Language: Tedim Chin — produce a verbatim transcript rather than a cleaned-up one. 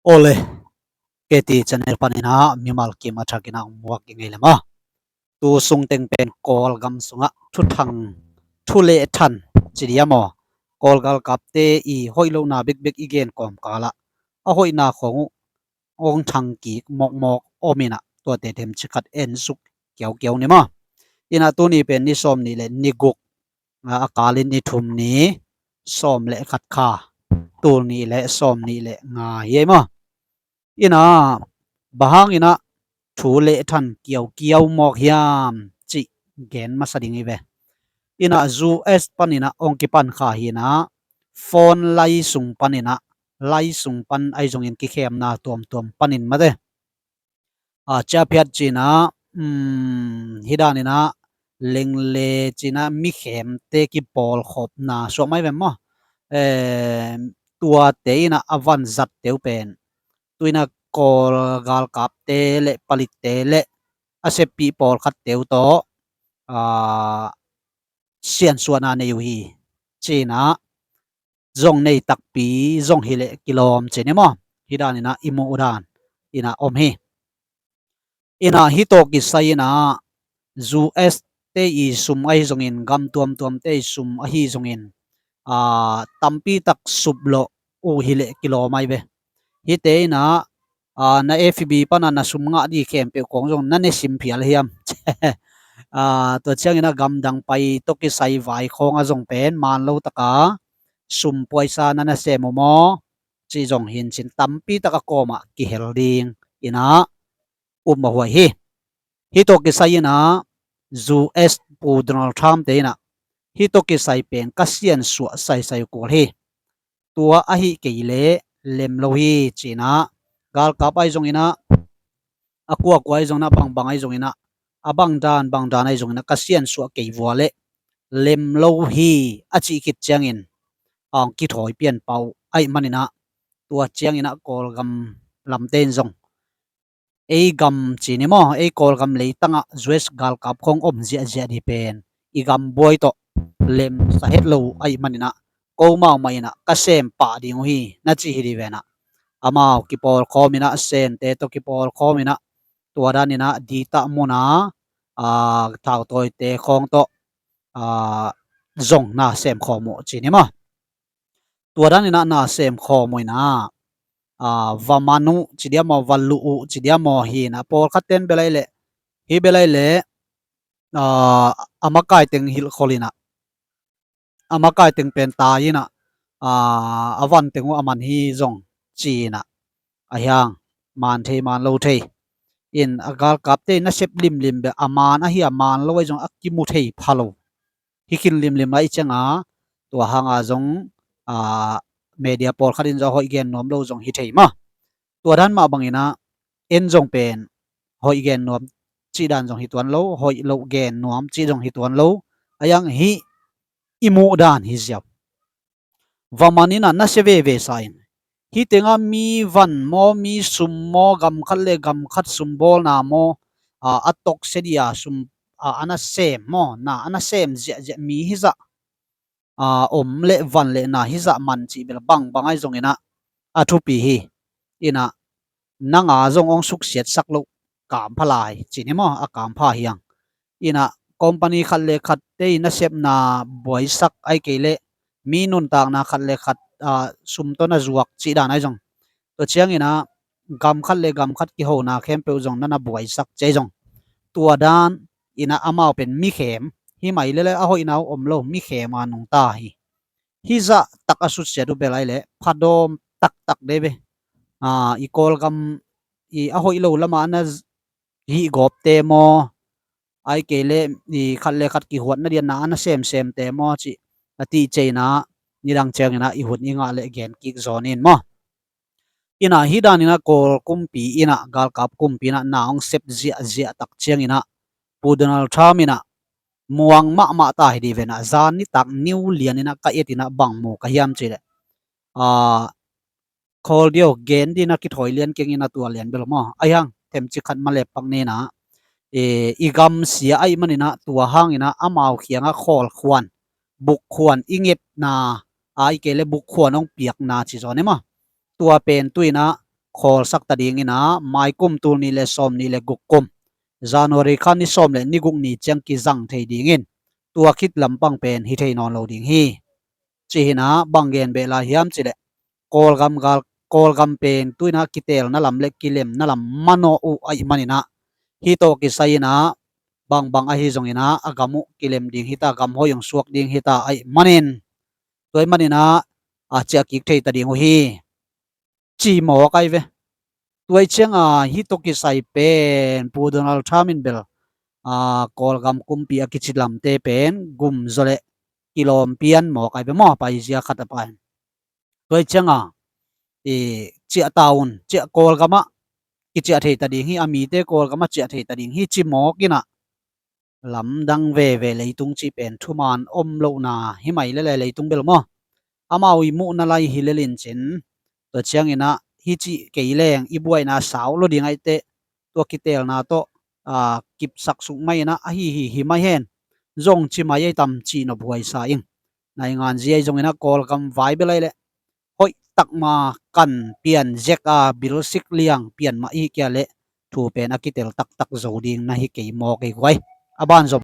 Ole, K T channel panin ah mimal kim a thakin ah muak i ngei le maw. Tu sung teng pen Kawlgam sungah thuthang, thu le than ci dia maw, Kawl galkapte i hoih lohna bekbek i gen kawmkal ah a hoihna khawng uh hong thang kik mawkmawk om in ah, tuate themcik khat en suk kiaukiau ni maw. In ah tuni pen ni sawm nih le ni guk, a, a kal in ni thum ni sawm le khat kha, tul nih le sawm nih le nga hi ei maw. In ah bang hangin ah thu le than kiaukiau mawk hiam cih gen masa ding hi ve. In ah U S panin ah hong kipan kha hi in ah, phone lai sung panin ah, lai sung pan ahi zongin kikhemna tuamtuam panin mate, a, ciaphiat ci in ah, um, hi danin ah lengle ci in ah mikhemte kipawlkhopna suak mai ve maw. Eh, tuate in ah a van zatte uh pen tu in ah Kawl galkapte le palitte le a seppih pawlkhatte uh tawh, a, siansuahna nei uh hi ci in ah zong nei takpi zong hi leh kilawm ci ni maw. Hi danin ah i muh dan in ah om hi. In ah hih tawh kisai in ah U S te i sum ahi zongin, gam tuamtuamte i sum ahi zongin, a, tampi tak suplawh uh hi leh kilawm ai ve. Hihte in ah, a, na F B pan ah na sum ngah di khempeuh khawng zong na ne sim phial hiam? A, tua ciangin ah gamdang pai tawh kisai vai khawng ah zong pen man lo taka sum puaisa na na sem uh maw? Ci zong hi in cin tampi tak a kawm ah kihel ding in ah um a huai hi. Hih tawh kisai in ah U S Pu Donald Trump te in ah hih tawh kisai pen ka siansuah saisai uh kul hi. Tua ahi kei leh lem lo hi ci in ah, galkap ahi zongin ah, a kuakua ahi zongin ah, bangbang ahi zongin ah, a bangdan bangdan ahi zongin ah ka siansuah kei vua leh lem lo hi a cih khit ciangin a hong kithawi pian pah uh ahih manin ah, tua ciangin ah Kawlgam lamte in zong ei gam ci ni maw, ei Kawlgam leitangah U S galkap khawng om ziahziah di pen i gam buai tawh lemsa het lo uh ahih manin ah, ko mau mah in ah ka sem pah ding uh hi na ci hi di ven ah, amau kipawlkhawm in ah, sente tawh kipawlkhawm in ah, tua danin ah ditah mun ah, a, thautawite khawng tawh, a, zong na sem khawm uh ci ni maw. Tua danin ah na sem khawm uh in ah, a, va man uh ci dia maw, va luh uh ci dia maw, hi in ah pawlkhat ten bel ai leh, hi bel ai leh, a, a makai teng hilhkhol in ah, a makai teng pen tai in ah, a, a van teng uh a man hi zong ci in ah, a hiang man thei man lo thei in, a galkapte in a sep limlim beh, a man ahi a man lo ahi zong a kimu thei pha lo. Hi khin limlim ahih ciangin tua hangah zong, a, media pawlkhat in zong a hoih gen nuam lo zong hi thei maw. Tua dan mah bangin ah en zong pen hoih gen nuam cih dan zong hi tuan lo, hoih loh gen nuam cih zong hi tuan lo. A hiang hih i muh dan hi ziau. Va man in ah na sia veve sa in, hih tengah mi van maw, mi sum maw, gam khat le gam khat sumbawlna maw, a, a toksia dia sum, a, a na sem maw, na a na sem ziahziah mi hizah, a, om le van le na hizah man cih bel bangbang ahi zongin ah a thupi hi. In ah nang a zong hong suksiatsak loh kampha lai ci ni maw, a kampha hiang. In ah company khat le khat te in a sepna buaisak ahih kei leh mi nuntakna khat le khat, a, sum tawh na zuak cih dan ahi zong, tua ciangin ah gam khat le gam khat kihona khempeuh zong na na buaisak cih ahi zong, tua dan in ah amau pen mikhem hi mai lele, a hoihna uh om lo, mikhem a nungta hi. Hizah tak a suksiat uh bel ai leh phadawm taktak de ve. A, i Kawlgam i a hoih lo lamah a na hih gawpte maw, ahih kei leh i khat le khat kihuatna dianna a na semsemte maw cih a tihceina nidang ciangin ah i hun i ngah leh gen kik zaw ni in maw. In ah hih danin ah Kawl kumpi in ah, galkap kumpi in ah na hong sep ziahziah tak ciangin ah Pu Donald Trump in ah muang mahmah ta hi di ven ah, zan nitak niu lian in ah ka et in ah bang mu ka hiam cih leh, a, Khawl diau gen ding a kithawi lian keng in a tua lian bel maw. A hiang themcik khat ma le pak ni in ah, e, i gam sia ahih manin ah tua hangin ah amau kiangah khawl khuan, buk khuan i ngetna, ahih kei leh buk khuan hong piakna ci zaw ni maw. Tua pen tu in ah khawlsak ta dingin ah, mai kum tul nih le sawm nih le guk kum, January kha ni sawm le ni guk ni ciang kizang thei dingin, tua khit lampang pen hi thei nawn lo ding hi. Ci hi in ah, bang gen beh lai hiam cih leh, Kawlgam gal, Kawlgam pen tu in ah kiteelna lam le kilemna lam manawh uh ahih manin ah, hih tawh kisai in ah, bangbang ahi zongin ah, a gam uh kilem ding hi ta, gam hoih hong suak ding hi ta ahih manin, tua ahih manin ah, a ciah kik thei ta ding uh hi, ci mawk ai ve. Tua ahih ciangin ah, hih tawh kisai pen Pu Donald Trump in bel, a, Kawlgam kumpi a kici lamte pen gum zaw le kilawm pian mawk ai ve maw, paizia khat a pai. Tua ahih ciangin ah, i, ciah ta un, ciah, Kawlgam ah kiciah thei ta ding hi, a mite Kawlgam ah ciah thei ta ding hi, ci mawk in ah, lamdang veve leitung cih pen thuman om lohna hi mai lel e, leitung bel maw. Amau i muhna lai hi lel in cin, tua ciangin ah, hih cih kei leng i buaina sau lo ding ahih teh, tua kiteelna tawh, a, kipsak suk mai in ah, ahi hi hi mai hen, zong ci mai ei tam cih nop huai sa ing. Naingan zia ahi zongin ah, Kawlgam vai bel ahih leh hoih tak mah kan pian zek a, bilsik liang pian mah i hi kei leh, thu pen a kitel taktak zo ding na hi kei mawk ei guai. A ban zom